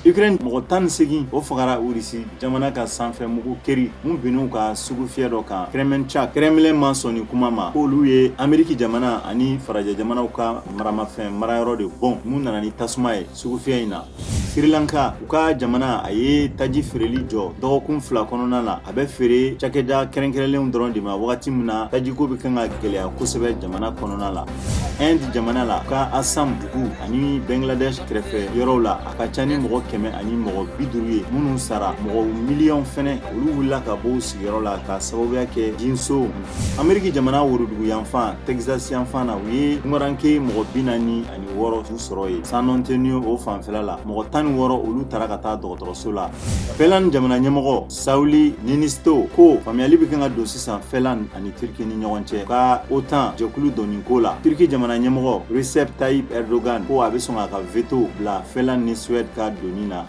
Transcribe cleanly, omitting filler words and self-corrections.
Ukraine, mɔgɔ 18, o fagara Irisi jamana ka sanfɛ mugu keri mun binn'u ka sugufiyɛ dɔ kan Kremenchuk. Kremlin ma sɔn nin kuma ma, k'olu ye Ameriki jamana ani farajɛ jamanaw ka maramafɛn marayɔrɔ de bon mun nana ni tasuma ye sugufiyɛ in na. Sri Lanka, u ka jamana, a ye taji feereli jɔ dɔgɔkun 2 kɔnɔna la. A bɛ feere cakɛda kɛrɛnkɛrɛnlenw dɔrɔn de ma, wagati min na tajiko bɛ kan ka gɛlɛya kosɛbɛ jamana kɔnɔna la. Inde jamana la, ka Assam dugu ani Bangladesh kɛrɛfɛ yɔrɔw la, a ka ca ni mɔgɔ 150 ye minnu sara. Mɔgɔ miliyɔn fɛnɛ, olu wulila ka bɔ u sigiyɔrɔ la ka sababuya kɛ jinso. Ameriki jamana worodugu yanfan, Texas yanfan na, u ye tungaranke mɔgɔ 46 su sɔrɔ yen San Antonio o fanfɛla la. Mɔgɔ 16, olu taara ka taa dɔgɔtɔrɔso la. Finlande jamana ɲɛmɔgɔ Sauli Niinisto ko faamuyali bɛ kan ka don sisan Finlande ani Turki ni ɲɔgɔn cɛ ka OTAN jɛkulu donni ko la. Turki jamana ɲɛmɔgɔ Recep Tayyip Erdogan ko a bɛ sɔn k'a ka veto bila Finlande ni Suède ka donni na.